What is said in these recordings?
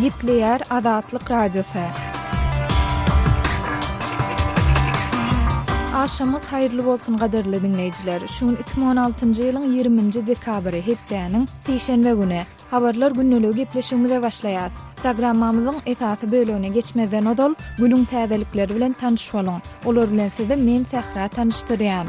Gepleýär Azatlyk Radiosy. Agşamyňyz haýyrly bolsun gadyrly diňleýjiler. Şu gün 2016-njy ýylyň 20-nji dekabry, hepdäniň sişenbe güni. Habarlar gündeligi gepleşigimize başlaýas. Programmamyzyň esasy bölegine geçmezden ozal, günüň täzelikleri bilen tanyş boluň. Olar bilen sizi men Sähra tanyşdyrýan.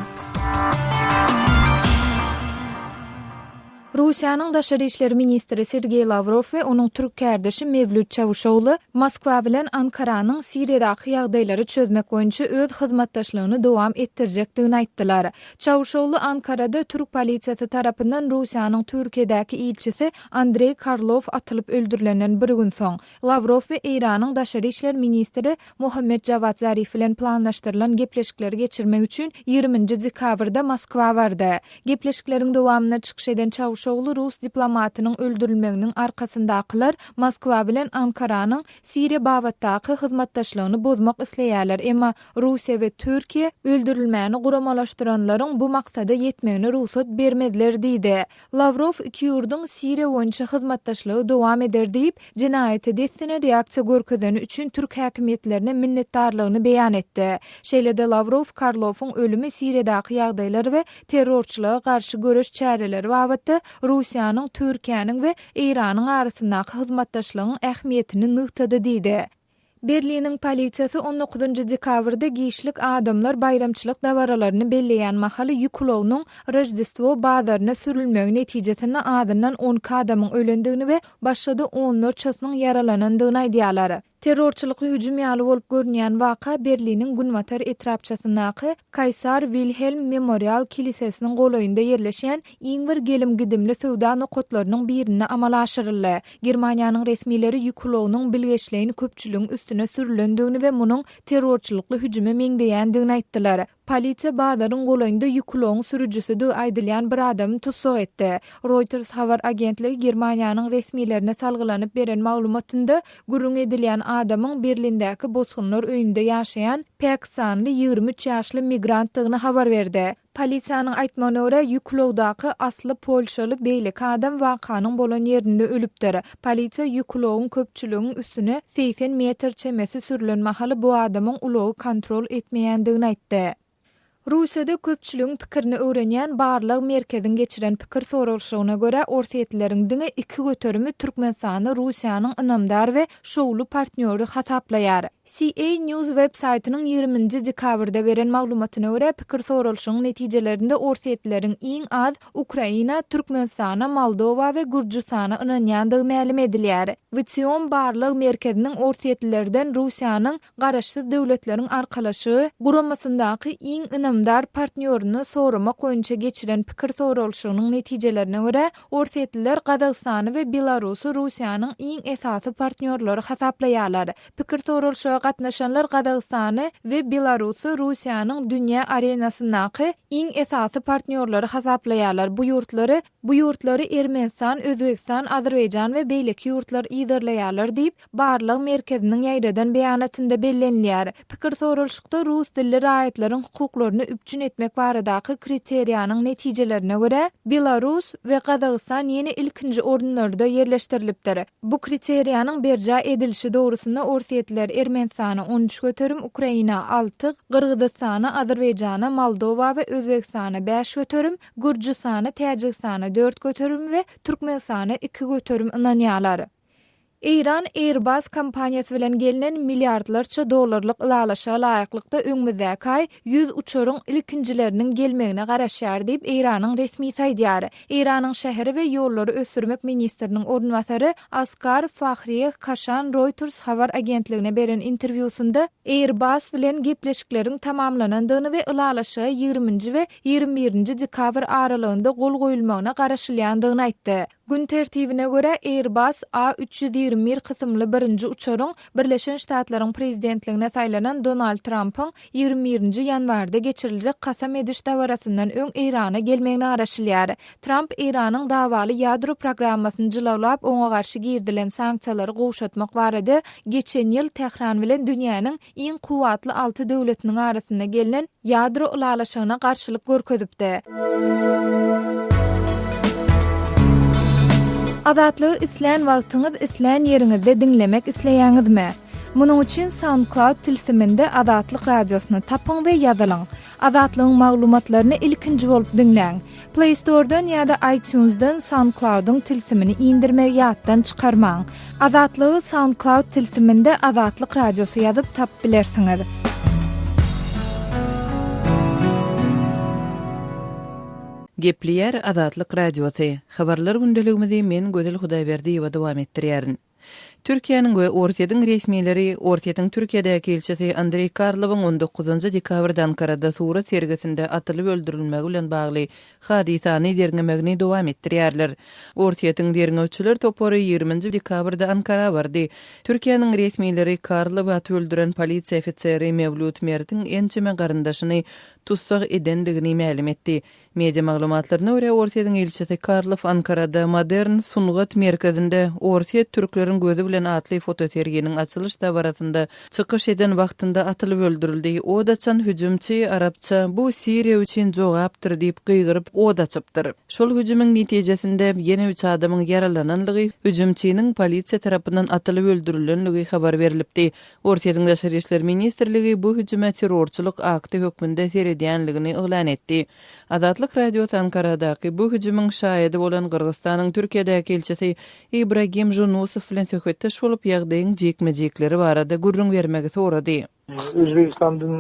Russiýanyň daşary işler ministri Sergeý Lawrow we onuň türk kärdeşi Mewlüt Çawuşogly Moskwa bilen Ankaranyň Siriýadaky ýagdaýlary çözmek boýunça öz hyzmatdaşlygyny dowam etdirjekdigini aýtdylar. Çawuşogly Ankarada türk polisiýasy tarapyndan Russiýanyň Türkiýedäki ilçisi Andreý Karlow atylyp öldürilenden bir gün soň, Lawrow we Eýranyň daşary işler ministri Mohammed Jawad Zarif bilen planlaşdyrylan gepleşikleri geçirmek üçin ýigriminji dekabrda Moskwa bardy. Gepleşikleriň dowamynda çykyş eden Çawuşogly rus diplomatynyň öldürilmeginiň arkasyndakylar Moskwa bilen Ankaranyň Siriýa babatdaky hyzmatdaşlygyny bozmak isleýärler, emma Russiýa we Türkiýe öldürilmäni guramalaşdyranlaryň bu maksada ýetmegine rugsat bermezler diýdi. Lawrow iki ýurduň Siriýa boýunça hyzmatdaşlygy dowam eder diýip, jenaýata dessine reaksiýa görkezeni üçin türk häkimiýetlerine minnetdarlygyny beýan etdi. Şeýle-de Lawrow Karlowyň ölümi Siriýadaky ýagdaýlar we terrorçylyga garşy göreş çäreleri babatda Russiýanyň, Türkiýäniň we Eýranyň arasyndaky hyzmatdaşlygyň ähmiýetini nygtady diýdi. Berliniň polisiýasy on dokuzynjy dekabrda giçlik adamlar baýramçylyk dabaralaryny belleýän mahaly ýük ulagynyň Roždestwo bazaryna sürülmegi netijesinde azyndan 12 adamyň ölendigini we başga-da onlarçasynyň ýaralanandygyny aýdýarlar. Terrorçylykly hüjüm ýaly bolup görünýän waka Berliniň günbatar etrapçasyndaky Kaýsar Wilhelm Memorial kilisesiniň golaýynda ýerleşýän iň bir gelim-gidimli söwda nokatlarynyň birinde amala aşyryldy. Germaniýanyň resmileri ýük ulagynyň bilgeşleýin köpçüligiň üstüne sürülendigini we munuň terrorçylykly hüjüme meňzeýändigini aýtdylar. Polisiýa bazaryň golaýynda ýük ulagyň sürüjisidigi aýdylýan bir adamy tussag etdi. Reuters habar agentligi Germaniýanyň resmilerine salgylanyp beren maglumatynda, gürrüň edilýän adamyň Berlindäki bosgunlar öýünde ýaşaýan pakistanly 23 ýaşly migrantdygyny habar berdi. Polisiýanyň aýtmagyna görä, ýük ulagdaky asly polşaly beýleki adam wakanyň bolan ýerinde ölüpdir. Polisiýa ýük ulagyň köpçüligiň üstüne 80 metr çemesi sürlen mahaly bu adamyň ulagy kontrol etmeýändigini aýtdy. Russiýada köpçüligiň pikirini öwrenýän barlag merkeziň geçiren pikir soralyşygyna görä, orsýetlileriň diňe iki göterimi Türkmenistany Russiýanyň ynamdar we şowly partnýory hasaplaýar. CA News web saýtynyň ýigriminji dekabrda beren maglumatyna görä, pikir soralyşygyň netijelerinde orsýetlileriň iň az Ukraina, Türkmenistana, Moldowa we Gürjüstana ynanýandygy mälim edilýär. WCOM barlag merkeziniň orsýetlilerden Russiýanyň Garaşsyz Döwletleriň Arkalaşygy guramasyndaky iň ynamdar partnýoryny soramak boýunça geçiren pikir soralyşygynyň netijelerine görä, Orsýetliler Gazagystany we Belarusy Russiýanyň iň esasy partnýorlary hasaplaýarlar. Pikir soralyşyga gatnaşanlar Gazagystany we Belarusy Russiýanyň dünýä arenasyndaky iň esasy partnýorlary hasaplaýarlar. Bu ýurtlary bu ýurtlary Ermenistan, Özbegistan, Azerbaýjan we beýleki ýurtlar yzarlaýarlar diýip, barlag merkeziniň ýaýradan beýanatynda bellenilýär. Pikir soralyşykda rus dilli raýatlaryň hukuklaryny üpjün etmek baradaky kriteriýanyň netijelerine görä, Belarus we Gazagystan ýene ilkinji orunlarda ýerleşdirilipdir. Bu kriteriýanyň berjaý edilişi dogrusynda orsýetliler Ermenistana 13 göterim, Ukraina alty, Gyrgyzystana, Azerbaýjana, Moldowa we Özbegistana bäş göterim, Gürjüstana, Täjigistana dört göterim we Türkmenistana iki göterim ynanýarlar. Eýran Airbus kompaniýasy bilen gelnen milliardlarça dollarlyk ylalaşyga laýyklykda öňümizdäki aý 100 uçaryň ilkinjileriniň gelmegine garaşýar diýip, Eýranyň resmisi aýdýar. Eýranyň şäheri we ýollary ösdürmek ministriniň orunbasary Askar Fahriýeh Kaşan Reuters habar agentligine beren interwýusynda Airbus bilen gepleşikleriň tamamlanandygyny we ylalaşyga ýigriminji we 21-nji dekabr aralygynda gol goýulmagyna garaşylýandygyny aýtdy. Gün tertibine görä, Airbus A 321 kysymly birinji uçaryň Birleşen Ştatlaryň prezidentligine saýlanan Donald Trampyň 21-nji ýanwarda geçiriljek kasam ediş dabarasyndan öň Eýrana gelmegine garaşylýar. Tramp Eýranyň dawaly ýadro programmasyny jylawlap, oňa garşy girizilen sanksiýalary gowşatmak barada geçen ýyl Tähran bilen dünýäniň iň kuwwatly alty döwletiniň arasynda gelnen ýadro ylalaşygyna garşylyk görkezipdi. Azatlygy islän wagtyňyz, islän ýeriňizde diňlemek isleýäňizmi? Munuň üçin SoundCloud tilsiminde Azatlyk Radiosyny tapyň we ýazylyň. Azatlygyň maglumatlaryny ilkinji bolup diňläň. Play Store-dan ýa-da iTunes-dan SoundCloud-yň tilsimini indirmegi ýatdan çykarmaň. Azatlygy SoundCloud tilsiminde Azatlyk Radiosy ýazyp tapyp bilersiňiz. Gepleýär Azatlyk Radiosy. Habarlar gündeligimizi men Gözel Hudaýberdiýewa dowam etdirýärin. Türkiýäniň we Orsýetiň resmileri Orsýetiň Türkiýedäki ilçisi Andreý Karlowyň on dokuzynjy dekabrda Ankarada surat sergisinde atylyp öldürilmegi bilen bagly hadysany derňemegini dowam etdirýärler. Orsýetiň derňewçiler topary ýigriminji dekabrda Ankara bardy. Türkiýäniň resmileri Karlowy atyp öldüren polisiýa ofiseri Mewlüt Mertiň ençeme garyndaşyny tussag edendigini mälim etdi. Media maglumatlaryna görä, Orsýetiň ilçisi Karlow Ankarada Modern sungat merkezinde Orsýet türkleriň gözi bilen atly fotoserginiň açylyş dabarasynda çykyş eden wagtynda atylyp öldürildi. Od açan hüjümçi arapça Bu Siriýa üçin jogapdyr diýip gygyryp, od açypdyr. Şol hüjümiň netijesinde ýene üç adamyň ýaralananlygy, hüjümçiniň polisiýa tarapyndan atylyp öldürilenligi habar berlipdi. Orsýetiň Daşary işler ministrligi bu hüjüme terrorçylyk akty hökmünde seredýänligini yglan etdi. Azatlyk Radiosy Ankaradaky bu hüjümiň şaýady bolan Gyrgyzystanyň Türkiýedäki ilçisi Ibragim Žunusow bilen söhbetdeş bolup, ýagdaýyň jikme-jikleri barada gürrüň bermegi sorady. Özbegistandyň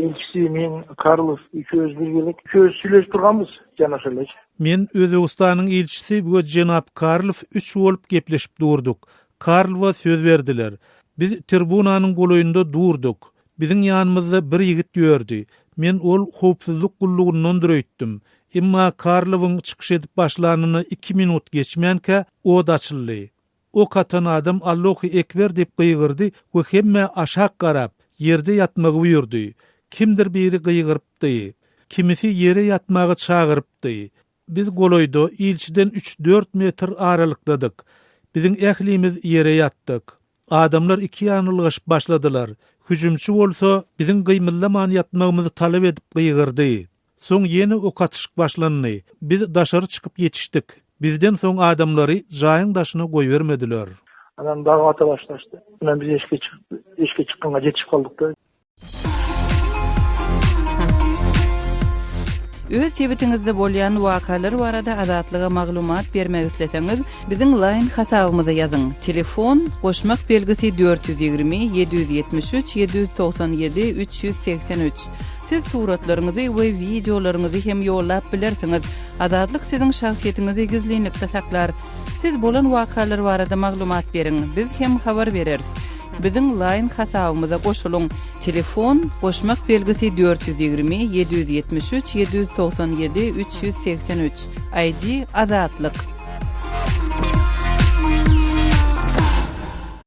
ilçisi men Karlow üçümiz bir gezek üçümiz söýleşip durganmyz janaşa elek. Men, Özbegistanyň ilçisi we jenap Karlow üç bolup gepleşip durduk. Karlowa söz berdiler. Biz tribunanyň golaýynda durduk. Biziň ýanymyzda bir ýigit ýördi. Men ol howpsuzlyk gullugyndandyr öýtdüm. Emma Karlowyň çykyş edip başlanyna iki minut geçmänkä, ot açyldy. Ok atan adam Allohy ekber diýip gygyrdy we hemmä aşak garap, ýerde ýatmagy buýurdy. Kimdir biri gygyrypdy. Kimisi ýere ýatmaga çagyrypdy. Biz golaýda, ilçiden üç-dört metr aralykdadyk. Biziň ählimiz ýere ýatdyk. Adamlar iki ýana ylgaşyp başladylar. Hüjümçi bolsa, biziň gymyldaman ýatmagymyzy talap edip gygyrdy. Soň ýene ok atyşyk başlandy. Biz daşary çykyp ýetişdik. Bizden soň adamlary jaýyň daşyna goýbermediler. Anam dagy ata başlaşdy. Ynha biz eşige çykyp, eşige çykgynga ýetişip galdyk-da. Öz sebitiňizde bolýan wakalar barada Azatlyga maglumat bermek isleseňiz, biziň Line hasabymyza ýazyň, telefon, goşmak belgisi 420 773 797 383. Siz suratlaryňyzy we wideolaryňyzy hem ýollap bilersiňiz. Azatlyk siziň şahsyýetiňizi gizlinlikde saklar. Siz bolan wakalar barada maglumat beriň, biz hem habar bereris. Biziň Line hasabymyza goşulyň, telefon, goşmak belgisi 420 773 797 383, ID, Azatlyk.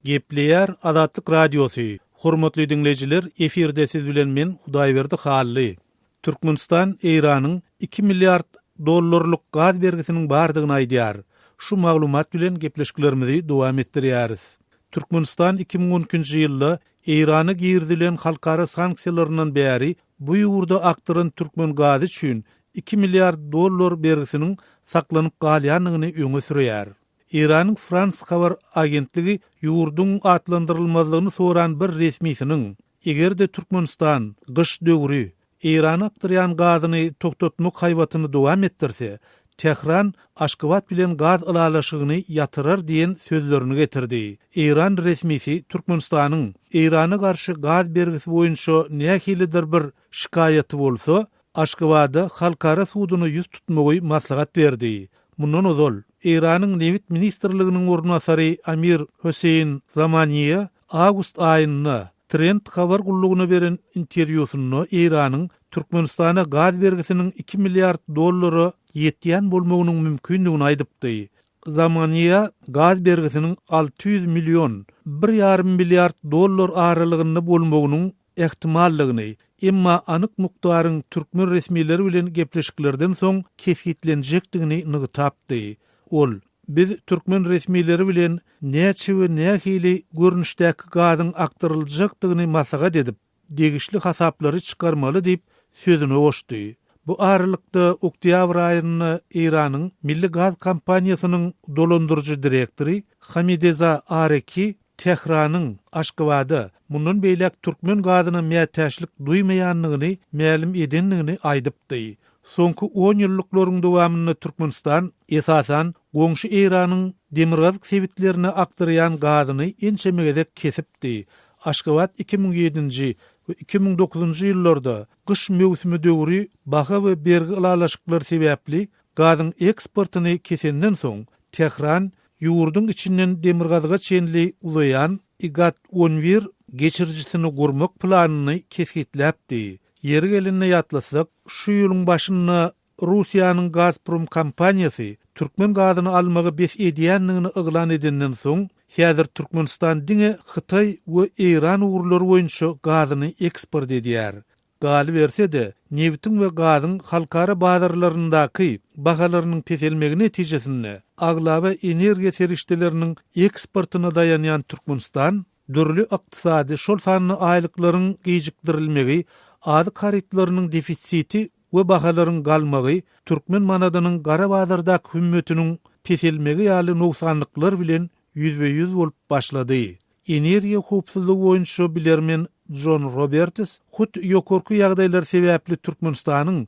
Gepleýär Azatlyk Radiosy, Hormatly diňleýjiler, efirde siz bilen men Hudaýberdi Hally. Türkmenistan Eýranyň iki milliard dollarlyk gaz bergisiniň bardygyny aýdýar. Şu maglumat bilen gepleşiklerimizi dowam etdirýäris. Türkmenistan 2012-nji ýylda Eýrana girizilen halkara sanksiýalaryndan bäri bu ýurda akdyran türkmen gazy üçin iki milliard dollar bergisiniň saklanyp galýandygyny öňe sürýär. Eýranyň Frans habar agentligi ýurduň atlandyrylmazlygyny soran bir resmisiniň Eger-de Türkmenistan gyş döwri Eýrana akdyrýan gazyny togtatmak haýbatyny dowam etdirse, Tähran Aşgabat bilen gaz ylalaşygyny ýatyrar diýen sözlerini getirdi. Eýran resmisi Türkmenistanyň Eýrana garşy gaz bergisi boýunça nähilidir bir şikaýaty bolsa, Aşgabada halkara suduna ýüz tutmagy maslahat berdi. Mundan ozal, Eýranyň Nebit ministrliginiň orunbasary Amir Hossein Zamaniýa awgust aýynda Trend habar gullugyna beren interwýusynda Eýranyň Türkmenistana gaz bergisiniň iki milliard dollara ýetýän bolmagynyň mümkindigini aýdypdy. Zamaniýa gaz bergisiniň 600 million, bir ýarym milliard dollar aralygynda bolmagynyň ähtimaldygyny, emma anyk mukdaryň türkmen resmileri bilen gepleşiklerden soň kesgitlenjekdigini nygtapdy. Ol, Biz türkmen resmileri bilen näçe we nähili görnüşdäki gazyň akdyryljakdygyny maslahat edip, degişli hasaplary çykarmaly diýip, sözüne goşdy. Bu aralykda, oktýabr aýynda Eýranyň Milli gaz kompaniýasynyň dolandyryjy direktory Hamideza Areki Tähranyň Aşgabada mundan beýläk türkmen gazyna mätäçlik duýmaýandygyny mälim edendigini aýdypdy. Soňky on ýyllyklaryň dowamynda Türkmenistan, esasan, goňşy Eýranyň demirgazyk sebitlerine akdyrýan gazyny ençeme gezek kesipdi. Aşgabat 2007-nji we 2009-njy ýyllarda gyş möwsümi döwri baha we bergi ylalaşyklary sebäpli gazyň eksportyny kesenden soň, Tähran ýurduň içinden demirgazyga çenli uzaýan Igat on bir geçirijisini gurmak planyny kesgitläpdi. Ýeri gelende ýatlasak, şu ýylyň başynda Russiýanyň Gazprom kompaniýasy türkmen gazyny almagy bes edýändigini yglan edenden soň, häzir Türkmenistan diňe Hytaý we Eýran ugurlary boýunça gazyny eksport edýär. Galyberse-de, nebitiň we gazyň halkara bazarlaryndaky bahalarynyň peselmegi netijesinde, aglaba energiýa serişdeleriniň eksportyna daýanýan Türkmenistan dürli ykdysady, şol sanda aýlyklaryň gijikdirilmegi, azyk harytlarynyň defisiti we bahalaryň galmagy, türkmen manadynyň gara bazardaky hümmetiniň peselmegi ýaly nogsanlyklar bilen ýüzbe-ýüz bolup başlady. Energiýa howpsuzlygy boýunça bilermen Jon Roberts hut ýokarky ýagdaýlar sebäpli Türkmenistanyň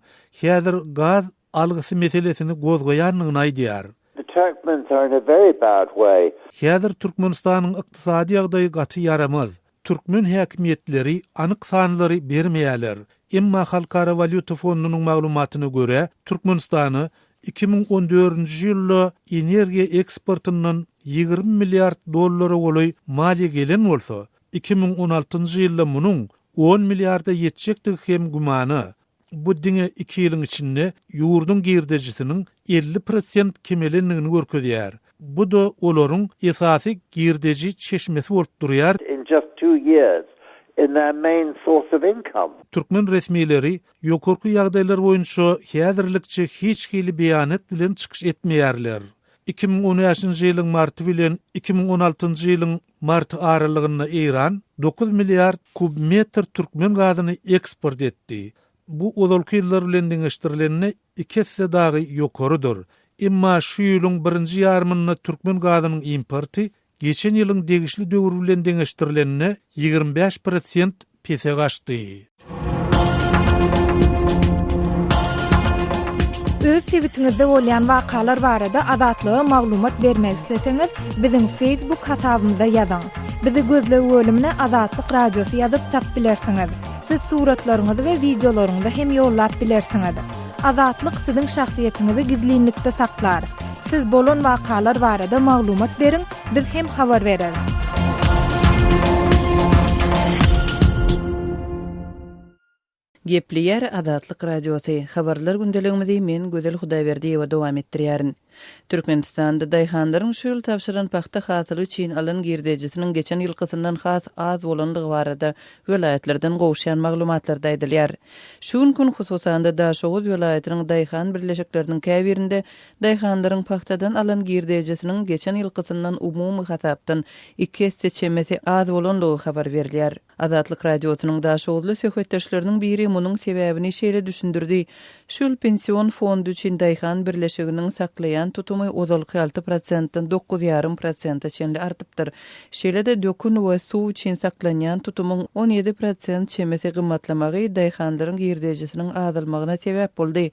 häzir gaz algysy meselesini gozgaýandygyny aýdýar. The Turkmens are in a very bad way. Häzir Türkmenistanyň ykdysady ýagdaýy gaty ýaramaz. Türkmen häkimiýetleri anyk sanlary bermeýärler. Emma Halkara walýuta fondunyň maglumatyna görä, Türkmenistana 2014-nji ýylda energiýa eksportyndan 20 milliard dollara golaý maliýe gelen bolsa, 2016-njy ýylda munuň on milliarda ýetjekdigi hem gümana. Bu diňe iki ýylyň içinde ýurduň girdejisiniň 50 prosent kemelendigini görkezýär. Bu-da olaryň esasy girdeji çeşmesi bolup durýar. In just two years in their main source of income. Türkmen resmileri ýokarky ýagdaýlar boýunça häzirlikçe hiç hili beýanat bilen çykyş etmeýärler. 2015-nji ýylyň marty bilen 2016-njy ýylyň marty aralygynda Eýran dokuz milliard kubmetr türkmen gazyny eksport etdi. Bu ozalky ýyllar bilen deňeşdirilende iki esse dagy ýokarydyr. Emma şu ýylyň birinji ýarymynda türkmen gazynyň importy geçen ýylyň degişli döwri bilen deňeşdirilende 25 prosent pese gaçdy. Öz sebitiňizde bolýan wakalar barada Azatlyga maglumat bermek isleseňiz, biziň Facebook hasabymyza ýazyň. Bizi gözleg bölümine Azatlyk Radiosy ýazyp tap bilersiňiz. Siz suratlaryňyzy we wideolaryňyzy hem ýollap bilersiňiz. Azatlyk siziň şahsyýetiňizi gizlinlikde saklar. Siz bolan wakalar barada maglumat beriň, biz hem habar bereris. Gepleýär Azatlyk Radiosy, Habarlar gündeligimizi men Gözel Hudaýberdiýewa dowam etdirýärin. Türkmenistanda daýhanlaryň şu ýyl tabşyran pagta hasyly üçin alan girdejisiniň geçen ýylkysyndan has az bolandygy barada welaýatlardan gowuşýan maglumatlarda aýdylýar. Şu günki gün hususan-da Daşoguz welaýatynyň daýhan birleşikleriniň käbirinde daýhanlaryň pagtadan alan girdejisiniň geçen ýylkysyndan umumy hasapdan iki esse çemesi az bolandygy habar berilýär. Azatlyk Radiosynyň daşoguzly söhbetdeşleriniň biri munuň sebäbini şeýle düşündirdi, Şu ýyl Pension fondy üçin daýhan birleşiginiň saklaýan tutumy ozalky alty prosentden dokuz ýarym prosente çenli artypdyr. Şeýle-de dökün we suw üçin saklanýan tutumyň 17 prosent çemesi gymmatlamagy daýhanlaryň girdejisiniň azalmagyna sebäp boldy.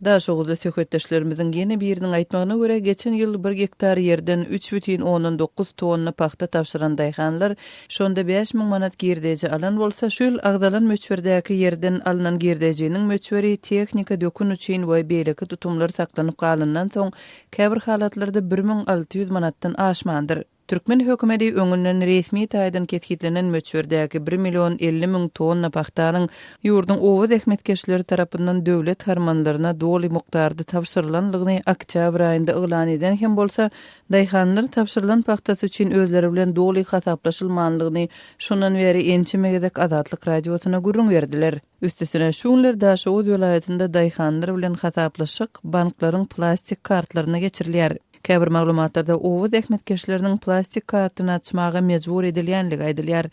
Daşoguzly söhbetdeşlerimiziň ýene biriniň aýtmagyna görä, geçen ýyl bir gektar ýerden 3,9 tonna pagta tabşyran daýhanlar şonda 5000 manat girdeji alan bolsa, şu ýyl agzalan möçberdäki ýerden alnan girdejiniň möçberi tehnika, dökün üçin we beýleki tutumlar saklanyp galandan soň, käbir halatlarda 1600 manatdan aşmandyr. Türkmen hökümeti öňünden resmi taýdan kesgitlenen möçberdäki bir million 50 müň tonna pagtanyň ýurduň oba zähmetkeşleri tarapyndan döwlet harmanlaryna doly mukdarda tabşyrylanlygyny oktýabr aýynda yglan eden hem bolsa, daýhanlar tabşyrylan pagtasy üçin özleri bilen doly hasaplaşylmanlygyny şondan bäri ençeme gezek Azatlyk Radiosyna gürrüň berdiler. Üstesine, şu günler Daşoguz welaýatynda daýhanlar bilen hasaplaşyk banklaryň plastik kartlaryna geçirilýär. Käbir maglumatlarda oba zähmetkeşleriniň plastik kartyny açmaga mejbur edilýänligi aýdylýar.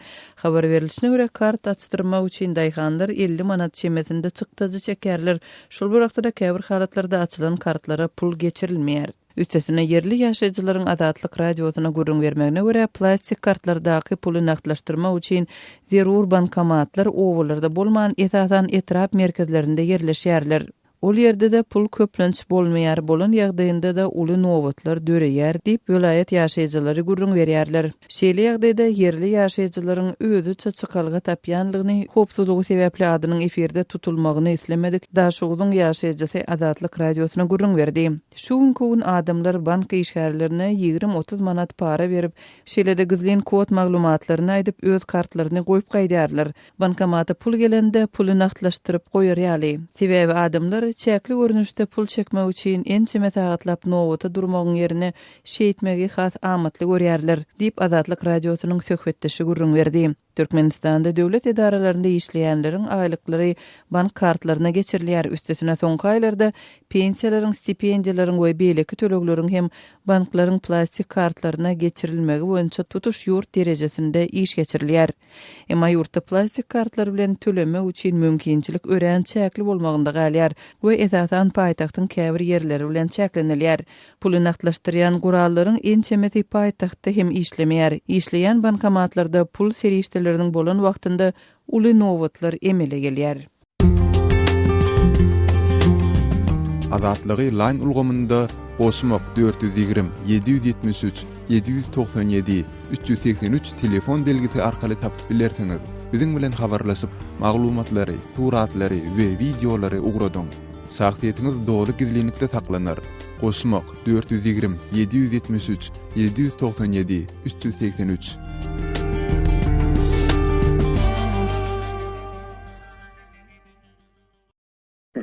Habar berlişine görä, kart açdyrmak üçin daýhanlar 50 manat çemesinde çykdajy çekýärler. Şol bir wagtda-da käbir halatlarda açylan kartlara pul geçirilmeýär. Üstesine, ýerli ýaşaýjylaryň Azatlyk Radiosyna gürrüň bermegine görä, plastik kartlardaky puly nagtlaşdyrmak üçin zerur bankomatlar obalarda bolman, esasan etrap merkezlerinde ýerleşýärler. Ol ýerde-de pul köplenç bolmaýar, bolan ýagdaýynda-da uly nobatlar döreýär diýip, welaýat ýaşaýjylary gürrüň berýärler. Şeýle ýagdaýda ýerli ýaşaýjylaryň özüçe çykalga tapýanlygyny, howpsuzlygy sebäpli adynyň efirde tutulmagyny islemedik Daşoguzyň ýaşaýjysy Azatlyk Radiosyna gürrüň berdi. Şu günki gün adamlar bank işgärlerine ýigrim-otuz manat para berip, şeýle-de gizlin kod maglumatlaryny aýdyp, öz kartlaryny goýup gaýdýarlar. Bankomata pul gelende, puly nagtlaşdyryp goýar ýaly. Sebäbi adamlar çäkli görnüşde pul çekmek üçin ençeme sagatlap nobata durmagyň ýerine şeýtmegi has amatly görýärler, diýip, Azatlyk Radiosynyň söhbetdeşi gürrüň berdi. Türkmenistanda döwlet edaralarynda işleýänleriň aýlyklary bank kartlaryna geçirilýär, üstesine soňky aýlarda pensiýalaryň, stipendiýalaryň we beýleki tölegleriň hem banklaryň plastik kartlaryna geçirilmegi boýunça tutuş ýurt derejesinde iş geçirilýär. Emma ýurtda plastik kartlar bilen tölemek üçin mümkinçilik örän çäkli bolmagynda galýar we esasan paýtagtyň käbir ýerleri bilen çäklenilýär. Puly nagtlaşdyrýan gurallaryň ençemesi paýtagtda hem işlemeýär. Işleýän bankomatlarda pul serişdeleriniň bolan wagtynda uly nobatlar emele gelýär. Azatlygy Line ulgamynda goşmak 420 773 797 383 telefon belgisi arkaly tapyp bilersiňiz. Biziň bilen habarlaşyp, maglumatlary, suratlary we wideolary ugradyň. Şahsyýetiňiz doly gizlinlikde saklanar. Goşmak, 420 773 797 383.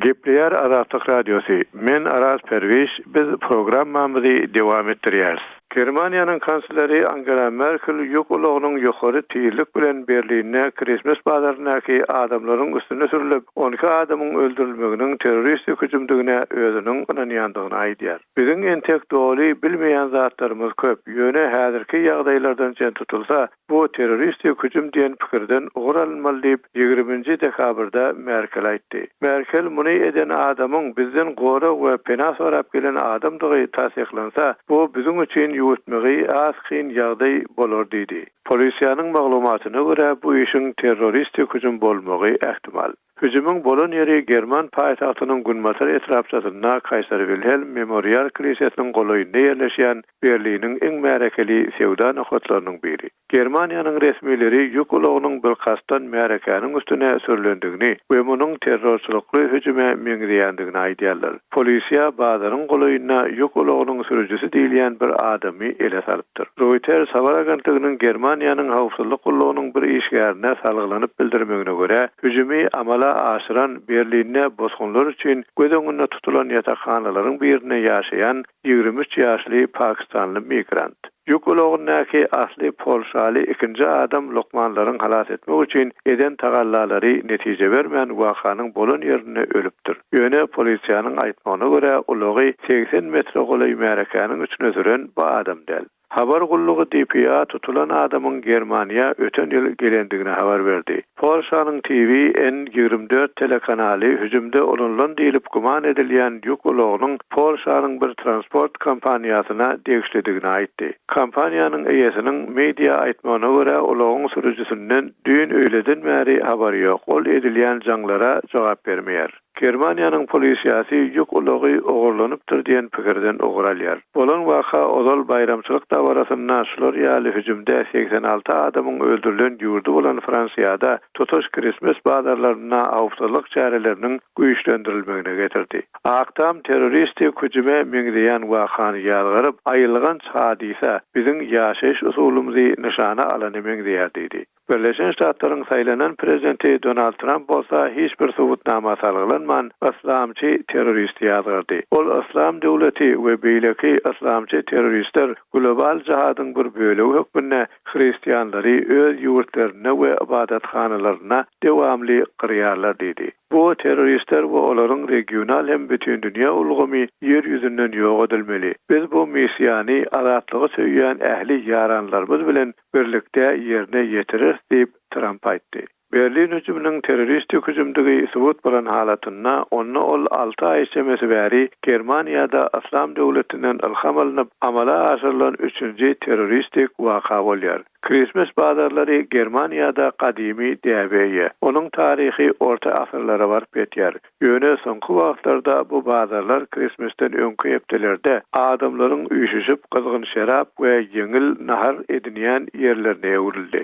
Gepleýär Azatlyk Radiosy, Men Araz Perwiş, biz programmamyzy dowam etdirýäris. Germaniýanyň kansleri Angela Merkel ýük ulagynyň ýokary tizlik bilen Berlinde Krismes bazaryndaky adamlaryň üstüne sürlüp, 12 adamyň öldürilmeginiň terroristik hüjümdigine özüniň ynanýandygyny aýdýar. Biziň entek doly bilmeýän zatlarymyz köp, ýöne häzirki ýagdaýlardan çen tutulsa, Bu terroristik hüjüm diýen pikirden ugur alynmaly diýip, ýigriminji dekabrda Merkel aýtdy. Merkel muny eden adamyň bizden gorag we pena sorap gelen adamdygy tassyklansa, bu biziň üçin ýuwutmagy has kyn ýagdaý bolar diýdi. Polisiýanyň maglumatyna görä, bu işiň terroristik hüjüm bolmagy ähtimal. Hüjümiň bolan ýeri german paýtagtynyň günbatar etrapçasynda Kaýsar Wilhelm memorial kilisesiniň golaýynda ýerleşýän Berliniň iň märekeli söwda nokatlarynyň biri. Germaniýanyň resmileri ýük ulagynyň bilkastdan märekäniň üstüne sürlendigini we munuň terrorçylykly hüjüme meňzeýändigini aýdýarlar. Polisiýa bazaryň golaýynda ýük ulagynyň sürüjisi diýilýän bir adamy ele salypdyr. Reuters habar agentliginiň Germaniýanyň howpsuzlyk gullugynyň bir işgärine salgylanyp bildirmegine görä, hüjümi amala aşyran Berlinde bosgunlar üçin göz öňünde tutulan ýatakhanalaryň birinde ýaşaýan 23 ýaşly pakistanly migrant. Ýük ulagyndaky asly polşaly ikinji adam lukmanlaryň halas etmek üçin eden tagallalary netije bermän wakanyň bolan ýerinde ölüpdir. Ýöne polisiýanyň aýtmagyna görä, ulagy 80 metre golaý märekäniň içine süren bu adam däl. Habar gullugy DPA tutulan adamyň Germaniýa öten ýyl gelendigini habar berdi. Polşanyň TVN 24 telekanaly hüjümde ulanylan diýlip güman edilýän ýük ulagynyň Polşanyň bir transport kompaniýasyna degişlidigini aýtdy. Kompaniýanyň eýesiniň media aýtmagyna görä, ulagyň sürüjisinden düýn öýleden bäri habar ýok, ol edilýän jaňlara jogap bermeýär. Germaniýanyň polisiýasy ýük ulagy ogurlanypdyr diýen pikirden ugur alýar. Bolan waka ozal baýramçylyk dabarasynda şular ýaly hüjümde 86 adamyň öldürilen ýurdy bolan Fransiýada tutuş Krismes bazarlarynda howpsuzlyk çäreleriniň güýçlendirilmegine getirdi. Ak Tam terroristik hüjüme meňzeýän wakany ýazgaryp, aýylganç hadysa biziň ýaşaýyş usulymyzy nyşana alana meňzeýär diýdi. Birleşen Ştatlaryň saýlanan prezidenti Donald Tramp bolsa hiç bir subutnama salgylanman, yslamçy terroristi ýazgardy. Ol Yslam döwleti we beýleki yslamçy terroristler global jihadyň bir bölegi hökmünde hristianlary öz ýurtlarynda we ybadathanalarynda dowamly gyrýarlar diýdi. Bu terroristler we olaryň regional hem bütindünýä ulgamy ýer ýüzünden ýok edilmeli. Biz bu missiýany azatlygy söýýän ähli ýaranlarymyz bilen birlikde ýerine ýetireris diýip, Tramp aýtdy. Berlin hüjüminiň terroristik hüjümdigi subut bolan halatynda, onda ol alty aý çemesi bäri Germaniýada Yslam döwletinden ylham alnyp amala aşyrylan üçünji terroristik waka bolýar. Krismes bazarlary Germaniýada gadymy däbe eýe. Onuň taryhy orta asyrlara baryp ýetýär. Ýöne soňky wagtlarda bu bazarlar Krismesden öňki hepdelerde adamlaryň üýşüşip gyzgyn şerap we ýeňil nahar edinýän ýerlerine öwrüldi.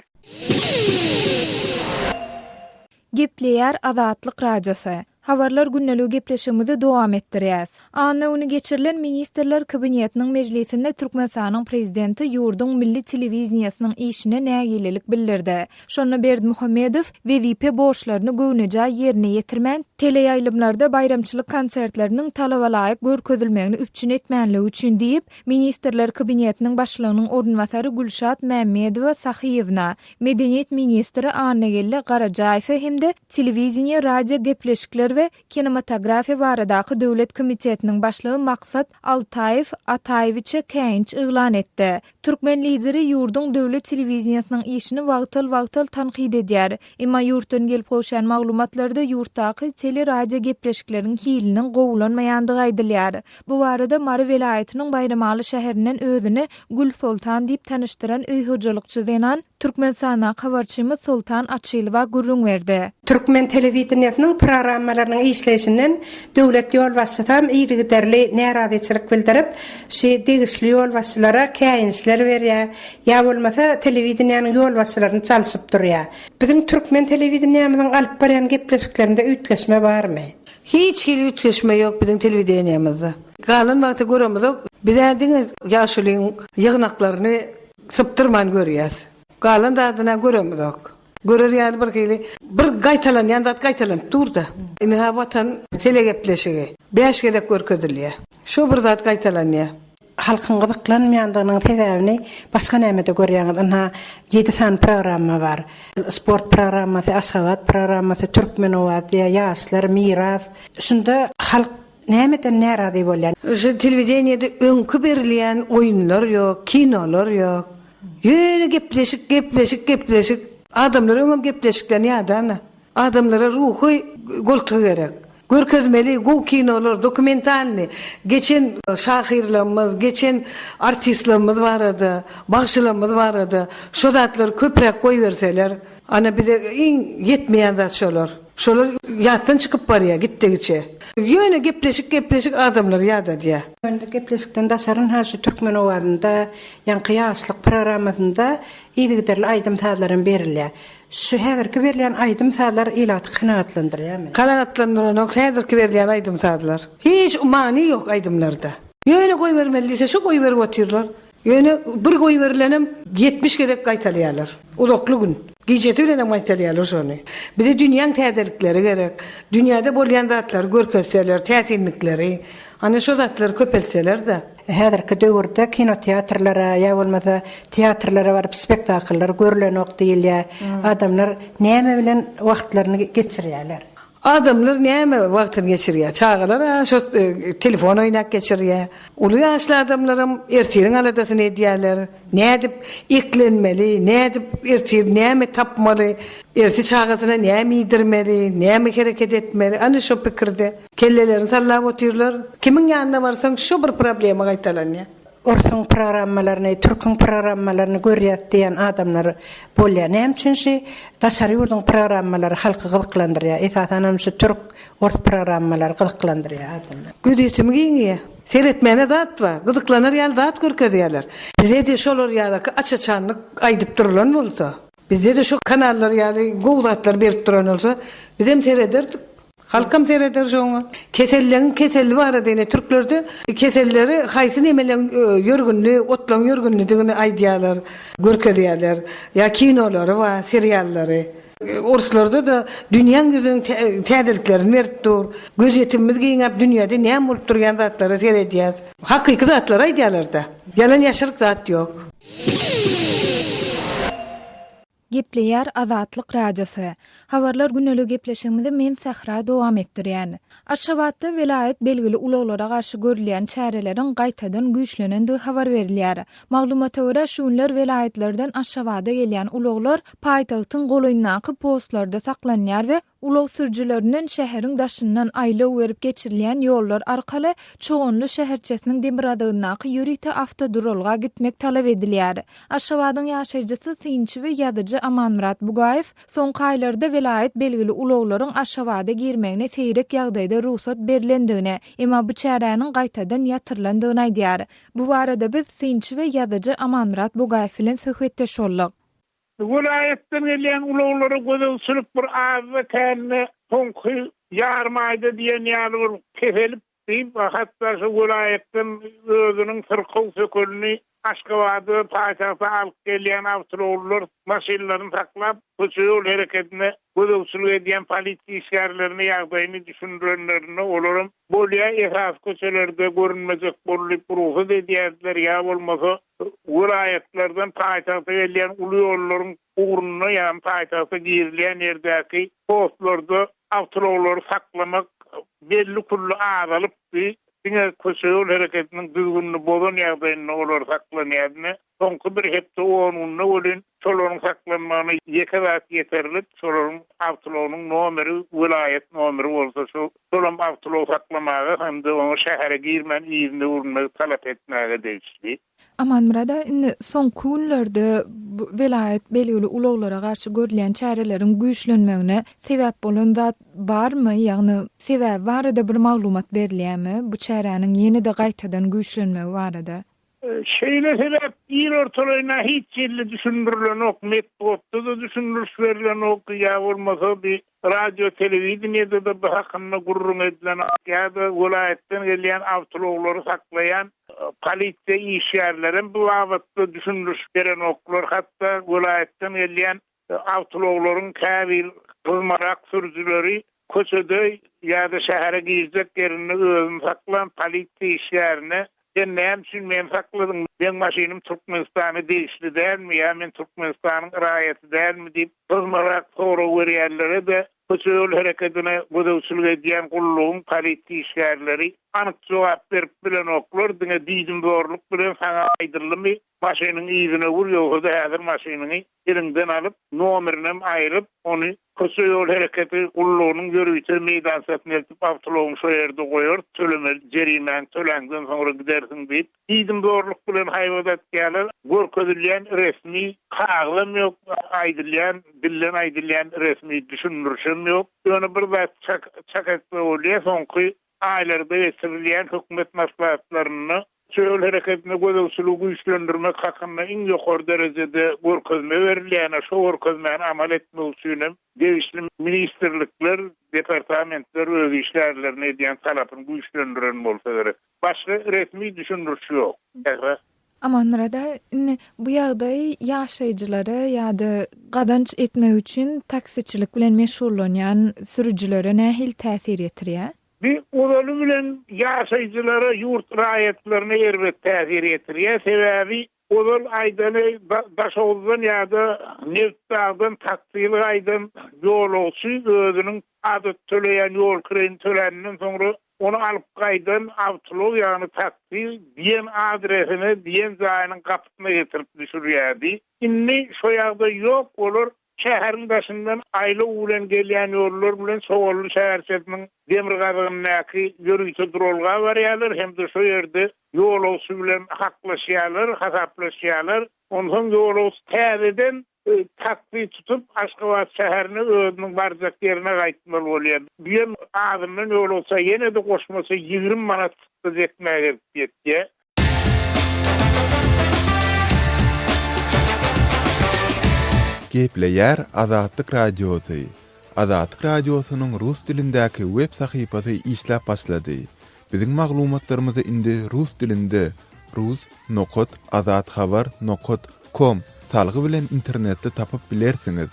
Gepleýär Azatlyk Radiosy. Habarlar gündeligi gepleşigimizi dowam etdirýäs. Anna güni geçirilen Ministrler Kabinetiniň mejlisinde Türkmenistanyň Prezidenti ýurduň milli telewideniýesiniň işine nägilelik bildirdi. Şonda Berdimuhamedow wezipe borçlaryny göwnejaý ýerine ýetirmän, teleýaýlymlarda baýramçylyk konsertleriniň talabalaýyk görkezilmegini üpjün etmänligi üçin diýip, Ministrler Kabinetiniň Başlygynyň orunbasary Gülşat Mämmedowa Sahyýewna, Medeniýet ministri Annageldi Garajaýewe hem-de Telewideniýe, radiogepleşikler we kinematografiýa baradaky döwlet komitetiniň başlygy Maksat Altaýew Ataýewiçe käýinç yglan etdi. Türkmen Lideri ýurduň döwlet telewideniýesiniň işini wagtal-wagtal tankyt edýär. Emma ýurtdan gelip gowşan maglumatlarda ýurtdaky tele-radiogepleşikleriň hiliniň gowulanmaýandygy aýdylýar. Bu barada Mary welaýatynyň Baýramaly şäherinden özüni Gülsoltan diýip tanyşdyran öý hojalykçy zenan Türkmenistandaky habarçymyz Soltan Açylowa gürrüň berdi. Türkmen telewideniýesiniň programmalarynyň işleýşinden döwlet ýolbaşçysam yzygiderli närazyçylyk bildirip, şu degişli ýolbaşçylara käýinçler berýär, ýa bolmasa telewideniýäniň ýolbaşçylaryny çalşyp durýar. Biziň türkmen telewideniýämiziň alyp barýan gepleşiklerinde üýtgeşme barmy? Hiç hili üýtgeşme ýok biziň telewideniýamyzda. Galan wagty göremizok. Biz-ä diňe ýaşulyň ýygnaklaryny sypdyrman görýäs. Galan zadyny-a göremizok. Görer ýaly bir hili bir gaýtalanýan zat gaýtalanyp dur-da. Ynha Watan telegepleşigi bäş gezek görkezilýär. Şo bir zat gaýtalanýar. Halkyň gyzyklanmaýandygynyň sebäbini başga nämede görýäňiz? Ynha, ýedi sany programma bar. Sport programmasy, Aşgabat programmasy, Türkmen owazy diýýär, Ýaşlar, Miras. Şunda halk nämeden närazy bolýar? Şu telewideniýede öňki berilýän oýunlar ýok, kinolar ýok. Ýöne gepleşik, gepleşik, gepleşik. Adamlar öňem gepleşikden ýadana. Adamlara ruhy goltgy gerek. Görkezmeli gowy kinolar, dokumentalnyý, geçen şahyrlarymyz, geçen artistlerimiz barada, bagşylarymyz barada şo zatlary köpräk goýberseler, ana bize iň ýetmeýän zat şolar. Şolar ýatdan çykyp barýar gitdigiçe. Ýöne gepleşik gepleşik adamlary ýadadýar. Ýöne gepleşikden daşary ynha şu Türkmen owazynda, ýaňky Ýaşlyk programmasynda yzygiderli aýdym-sazlaram berilýär. Şu häzirki berilýän aýdym-sazlar ilaty kanagatlandyrýarmy? Kanagatlandyranok häzirki berilýän aýdym-sazlar. Hiç many ýok aýdymlarda. Ýöne goýbermeli diýse şo goýberip otyrlar. Ýöne bir goýberilenem 70 gezek gaýtalýarlar. Uzakly gün. Gijesi bilenem gaýtalýarlar şony. Bize dünýäň täzelikleri gerek. Dünýäde bolýan zatlary görkezseler, täsinlikleri. Ana şo zatlary köpeltseler-de. Häzirki döwürde kinoteatrlara ýa bolmasa teatrlara baryp spektakllar görlenok diýilýär. Adamlar näme bilen wagtlaryny geçirýärler? Adamlar näme wagtyny geçirýär? Çagalar-a şo telefon oýnap geçirýär. Uly ýaşly adamlaram ertiriň aladasyny edýärler. Nädip eklenmeli, nädip ertir näme tapmaly, ertir çagasyna näme iýdirmeli, näme hereket etmeli, ana şo pikirde. Kellelerini sallap otyrlar. Kimiň ýanyna barsaň şo bir problema gaýtalanýar. Orsuň programmalaryny, türküň programmalaryny görýäs diýen adamlar bolýar. Näme üçin şu daşary ýurduň programmalary halky gyzyklandyrýar? Esasanam şu türk, ors programmalary gyzyklandyrýar adamlary. Gözýetimi giňeýär. Seretmäne zat bar. Gyzyklanar ýaly zat görkezýärler. Bize-de şolar ýalaky aç-açanlyk aýdyp durulan bolsa, bizde-de şo kanallar ýaly gowy zatlar berip duran bolsa, bizem serederdik. Halkam sereder şoňa. Keselleň keselli barada ine türklerde keselleri haýsy nemeleň ýörgünli otlaň ýörgünlidigini aýdýarlar, görkezýärler. Ýa kinolary bar, seriallary. Orslarda-da dünýäň ýüzüniň täzeliklerini berip dur. Gözýetimimiz giňäp dünýäde näme bolup durýan zatlara seredýäs. Hakyky zatlary aýdýarlarda. Ýalan ýaşyryk zat ýok. Gepleýär Azatlyk Radiosy. Habarlar güneli gepleşigimizi men Sähra dowam etdirýän. Aşgabatda welaýat belgili ulaglara garşy görülýän çäreleriň gaýtadan güýçlenendigi habar berilýär. Maglumata görä, şu günler welaýatlardan Aşgabada gelýän ulaglar paýtagtyň golaýyndaky postlarda saklanýar we Ulag sürüjilerinden şäheriň daşyndan aýlaw berip geçirilýän ýollar arkaly Çoganly şäherçesiniň demirgazygyndaky ýörite awtoduralga gitmek talap edilýär. Aşgabadyň ýaşaýjysy, synçy we ýazyjy Amanmyrat Bugaýew soňky aýlarda welaýat belgili ulaglaryň Aşgabada girmegine seýrek ýagdaýda rugsat berlendigini, emma bu çäräniň gaýtadan ýatyrylandygyny aýdýar. Bu barada biz synçy we ýazyjy Amanmyrat Bugaýew bilen söhbetdeş bolduk. Welaýatdan gelýän ulaglara gözegçilik bir azda-kände soňky ýarym aýda diýen ýaly bir peselip diýip, hatda şu welaýatdan özüniň syrkaw-sökelini Aşgabada, paýtagta alyp gelýän awtoulaglar maşynlaryny saklap, köçe-ýol hereketine gözegçilik edýän polisiýa işgärlerine ýagdaýyny düşündirenlerinde olaram bolýa esasy köçelerde görünmejek bol diýip rugsat edýärdiler ýa bolmasa welaýatlardan paýtagta gelýän uly ýollaryň ugrunda, ýagny paýtagta girilýän ýerdäki postlarda awtoulaglary saklamak belli-külli azalypdy. Diňe köçe-ýol hereketiniň düzgünini bozan ýagdaýynda olar saklanýardy. Soňky bir hepde, on günde welin şolaryň saklanmagyna ýeke zat ýeterlik, şolaryň awtoulagynyň nomeri welaýat nomeri bolsa, şu şolam awtoulag saklamaga hem-de oňa şähere girmän yzyna öwrülmegi talap etmäge degişli. Amanmyrat aga, indi soňky günlerde bu welaýat belgili ulaglara garşy görülýän çäreleriň güýçlenmegine sebäp bolan zat barmy? Ýagny sebäbi barada bir maglumat berilýärmi bu çäräniň ýene-de gaýtadan güýçlenmegi barada? Şeýle sebäp il ortalaýyna hiç hili düşündirilenok, metbugatda-da düşündiriş berlenok, ýa bolmasa bir radio, telewideniýede-de bu hakynda gürrüň edilenok, ýa-da welaýatdan gelýän awtoulaglary saklaýan polisiýa işgärlerem bu babatda düşündiriş berenoklar, hatda welaýatdan gelýän Awtoulaglaryň käbir gyzmarak sürüjileri köçede ýa-da şähere girjek ýerinde özüni saklan polisiýa işgärine Sen näme üçin meni sakladyň, meň maşynym Türkmenistana degişli dälmi ýa men Türkmenistanyň raýaty dälmi diýip gyzmarak sorag berýänlere-de köçe-ýol herekedine gözegçilik edýän gullugyň polisiýa işgärleri anyk jogap berip bilenoklar, diňe diýdimzorluk bilen saňa aýdyldymy, maşynyňy yzyna öwür, ýogsa-da häzir maşynyňy eliňden alyp, nomerinem aýryp, ony köçe-ýol hereketi gullugynyň ýörite meýdançasyna eltip, awtoulagyňy şo ýerde goýarys, tölemeli jerimäňi töläňden soňra gidersiň diýip, diýdimzorluk bilen haýbat atýarlar. Görkezilýän resmi kagyzam ýok, aýdylýan, dilden aýdylýan resmi düşündirişem ýok. Ýöne bir zat çak, çak etme bolýar, soňky aýlarda geçirilýän hökümet maslahatlarynda Çöl hereketine gözegçiligi güýçlendirmek hakynda iň ýokary derejede görkezme berilýär. Şo görkezmäni amal etmek üçin hem degişli ministrlikler, departamentler öz işgärlerine edýän talapyny güýçlendiren bolsa gerek. Başga resmi düşündiriş ýok. Sähra. Amanmyrat aga, indi bu ýagdaý ýaşaýjylara ýa-da gazanç etmek üçin taksiçilik bilen meşgullanýan sürüjilere nähili täsir ýetirýär? Bu ozaly bilen ýaşaýjylara, ýurt raýatlaryna erbet täsir ýetirýär. Sebäbi ozal aýdaly Daşoguzdan ýa-da Nebitdagdan taksili gaýdan ýolagçy özüniň adat töleýän ýol kireýini töläninden soňra ony alyp gaýdan awtoulag, ýagny taksi diýen adresine, diýen jaýynyň gapysyna getirip düşürýärdi. Indi şo ýagdaý ýok, olar Şäheriň daşyndan aýlaw bilen gelýän ýollar bilen Çoganly şäherçesiniň demirgazygyndaky ýörite duralga barýarlar hem-de şo ýerde ýolagçy bilen haklaşýarlar, hasaplaşýarlar. Onsoň ýolagçy täzeden taksi tutup, Aşgabat şäherine özüniň barjak ýerine gaýtmaly bolýar. Bu hem azyndan ýolagça ýene-de goşmaça 20 manat çykdajy etmäge gelip ýetýär. Gepleýär Azatlyk Radiosy, Azatlyk Radiosynyň rus dilindäki web sahypasy işläp başlady. Biziň maglumatlarymyzy indi rus dilinde rus nokat azathabar nokat kom salgy bilen internetde tapyp bilersiňiz.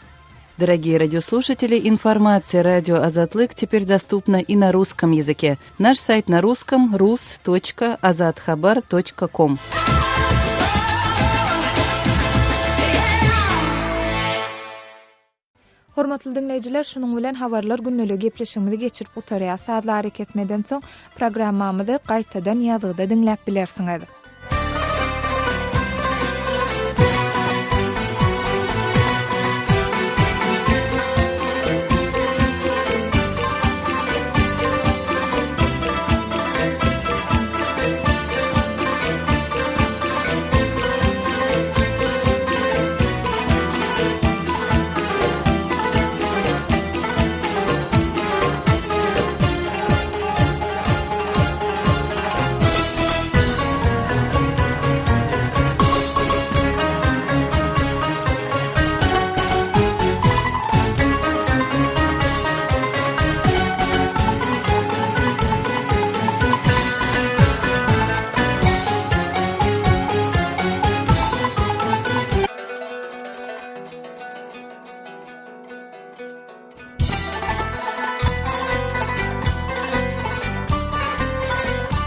Дорогие радиослушатели, информация радио Азатлык теперь доступна и на русском языке. Наш сайт на русском rus.azathabar.com. Hormatly diňleýjiler, şunuň bilen Habarlar gündeligi gepleşigimizi geçirip gutarýas. Sazly arakesmeden soň programmamyzy gaýtadan ýazgyda diňläp bilersiňiz.